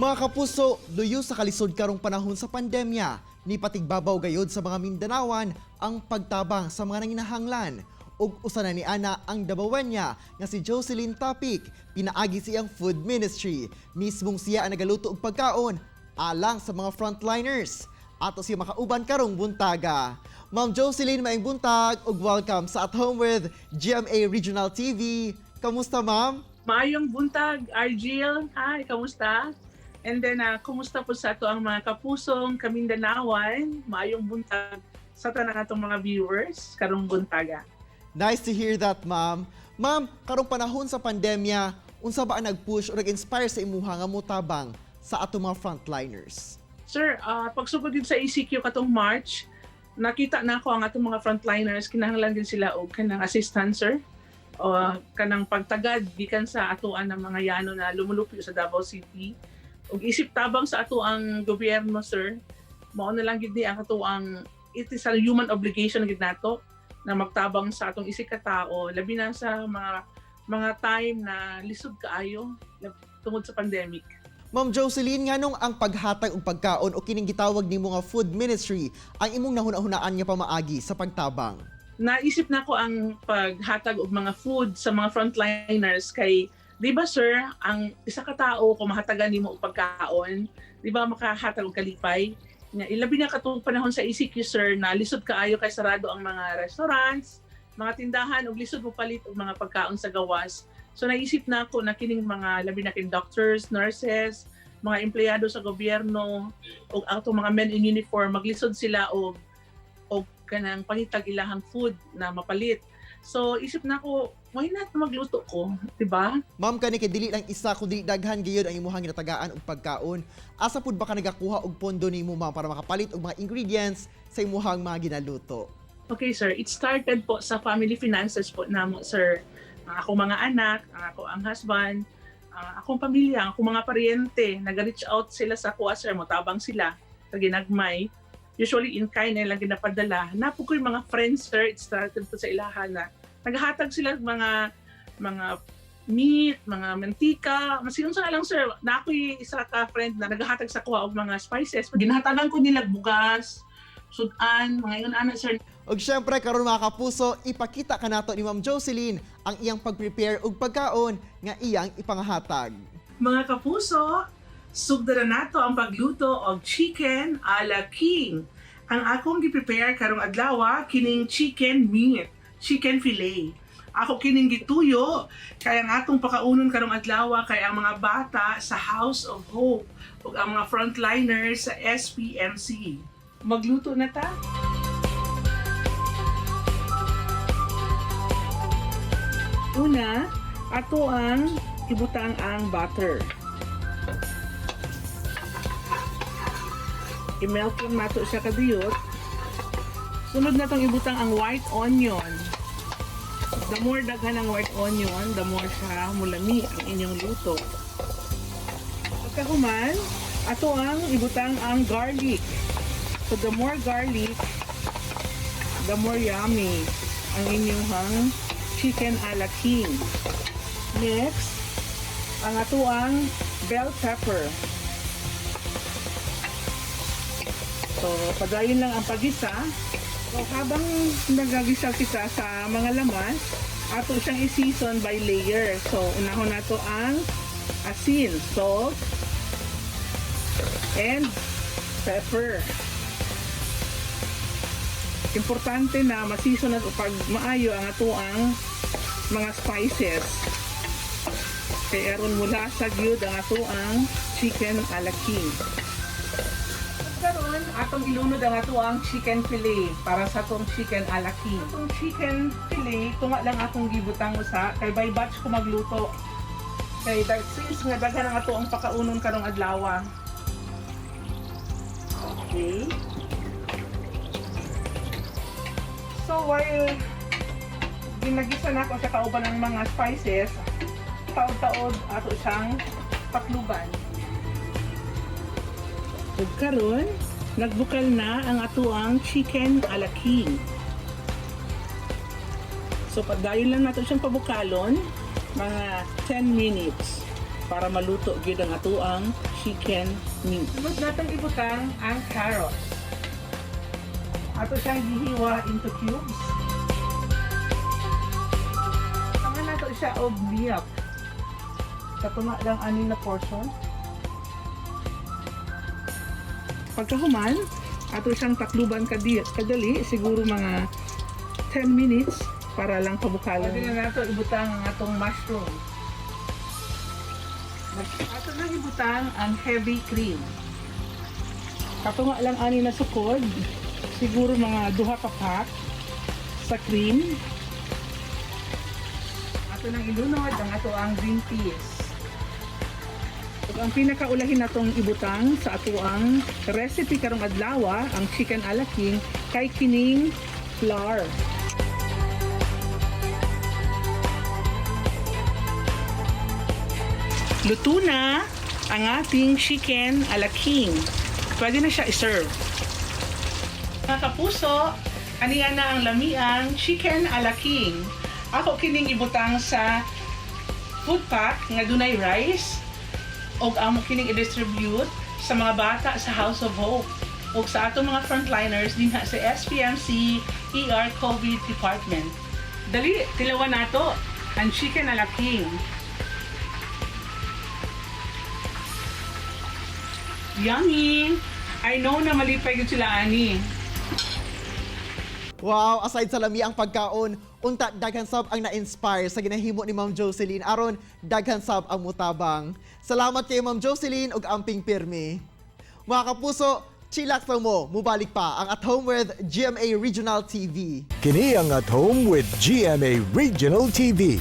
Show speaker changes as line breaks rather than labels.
Mga kapuso, luyo sa kalisod karong panahon sa pandemya, ni patigbabaw gayod sa mga Mindanawan ang pagtabang sa mga nanginahanglan. Ug usa na ni ana ang Dabawenya nga si Jocelyn Topic, pinaagi siyang food ministry. Mismong siya ang nagaluto og pagkaon alang sa mga frontliners. Ato siya makauban karong buntaga. Ma'am Jocelyn, maayong buntag ug welcome sa At Home with GMA Regional TV. Kamusta, ma'am?
Maayong buntag, Argil. Hi, kamusta? And then, kumusta po sa ato ang mga kapusong Kamindanawan? Maayong buntag sa tanan atong mga viewers karong buntaga.
Nice to hear that, ma'am. Ma'am, karong panahon sa pandemya, unsa ba ang nag-push o nag-inspire sa imuha nga motabang sa atong mga frontliners?
Sir, pagsugod din sa ECQ katong March, nakita na ako ang atong mga frontliners, kinahanglan din sila og kanang assistance, sir. O kanang pagtagad gikan sa atoan ng mga yano na lumulupyo sa Davao City. Ug isip tabang sa ato ang gobyerno, sir, mao na lang gid ni ang atoang, it is a human obligation gid nato na magtabang sa atong isig ka tao, labi na sa mga time na lisod kaayo tungod sa pandemic.
Ma'am Jocelyn, nganong ang paghatag og pagkaon o kining gitawag nimo nga food ministry ang imong nahuna-hunaan nga pamaagi sa pagtabang?
Naisip na ko ang paghatag og mga food sa mga frontliners kay, di ba, sir, ang isa ka tao kung mahatagan nimo og pagkaon, di ba makahatag og kalipay? Nya ilabi na katong panahon sa ECQ, sir, na lisod kaayo kay sarado ang mga restaurants, mga tindahan, ug lisod mo palit og mga pagkaon sa gawas. So naisip na ako na kining mga, labi na kin doctors, nurses, mga empleyado sa gobyerno ug atong mga men in uniform, maglisod sila og kanang pangitag ilahang food na mapalit. So isip na ako, why not magluto ko, 'di ba?
Ma'am, kani kay dili lang isa kundi daghan gayud ang imuhang ginatagaan og pagkaon. Asa pud ba ka nagakuha og pondo nimo, ma'am, para makapalit og mga ingredients sa imuhang mga ginaluto?
Okay, sir, it started po sa family finances po namo, sir. Ang akong mga anak, ang ako ang husband, ang akong pamilya, ang akong mga paryente, nag-reach out sila sa kuha, sir, motabang sila sa ginagmay. Usually in kind na lang ginapadala. Napo ko yung mga friends, sir, it started po sa ilahan na naghatag sila og mga meat, mga mantika, maski unsa na lang, sir. Na ako'y isa ka friend na naghatag sa kuha og mga spices. Ginhatagan ko nila bugas, sudan, mga ingon ana, sir.
Ug syempre karon, mga kapuso, ipakita kanato ni Ma'am Jocelyn ang iyang pag-prepare og pagkaon nga iyang ipangahatag.
Mga kapuso, sugdan na nato ang pagluto og chicken a la king. Ang akong gi-prepare karong adlaw kining chicken meat, chicken fillet. Ako kining gituyo kay ang atong pakaunon karong adlaw kay ang mga bata sa House of Hope ug ang mga frontliners sa SPMC. Magluto na ta. Una, ato ang ibutang ang butter. I-melt lang nato siya kadiyot. Sunod na tong ibutang ang white onion. The more daghan ang white onion, the more siya mulami ang inyong luto. Pagkahuman, ato ang ibutang ang garlic. So the more garlic, the more yummy ang inyong chicken a la king. Next, ang ato ang bell pepper. So, padayon lang ang pagisa. So, habang nagagisa kita sa mga laman, ato siyang i-season by layer. So, unahon nato ang asin, salt, and pepper. Importante na ma-season nato pag maayo ang ato ang mga spices. Kay aron mula sa gyud ang ato ang chicken a la king. Karon, atong ilunod ang ato ang chicken fillet para sa atong chicken a la king. Atong chicken fillet, tunga lang akong gibutang usa kay by batch ko magluto. Kay since nga daghan ang ato ang pakaunon karong adlaw. Okay. So while ginagisa na ako sa kauban ng mga spices, taod-taod ato siyang pakluban. Ug karon, nagbukal na ang atuang chicken a la king. So padayon lang nato siyang pabukalon mga 10 minutes Para maluto gyud ang atoang chicken meat. Sunod natong ibutang ang carrots. Ato siyang gihiwa into cubes. Tangan nato siya og milk. Katunga lang ani na portion. Pagkahuman, ato siyang takluban kadali, siguro mga 10 minutes para lang pabukalan. Pwede na nato ibutang ang atong mushroom. Ato nang ibutang ang heavy cream. Katunga lang ani na sukod, siguro mga duha ka pack sa cream. Ato nang ilunod ang ato ang green peas. Ug ang pinakaulahin natong ibutang sa atoang recipe karong adlaw, ang chicken ala king, kay kining flour. Luto na ang ating chicken ala king. Pwede na siya i-serve. Mga kapuso, aniya na ang lamiang chicken ala king. Ako kining ibutang sa food pack nga dunay rice og amo kining i-distribute sa mga bata sa House of Hope ug sa atong mga frontliners dinha sa SPMC ER COVID Department. Dali, tilawan nato ang chicken ala king. Yummy! I know na malipay gyud sila ani.
Wow, aside sa lami ang pagkaon, unta daghan sab ang na-inspire sa ginahimo ni Ma'am Jocelyn aron daghan sab ang mutabang. Salamat kay Ma'am Jocelyn ug amping pirmi. Mga kapuso, chillax lang mo, mubalik pa ang At Home with GMA Regional TV.
Kini ang At Home with GMA Regional TV.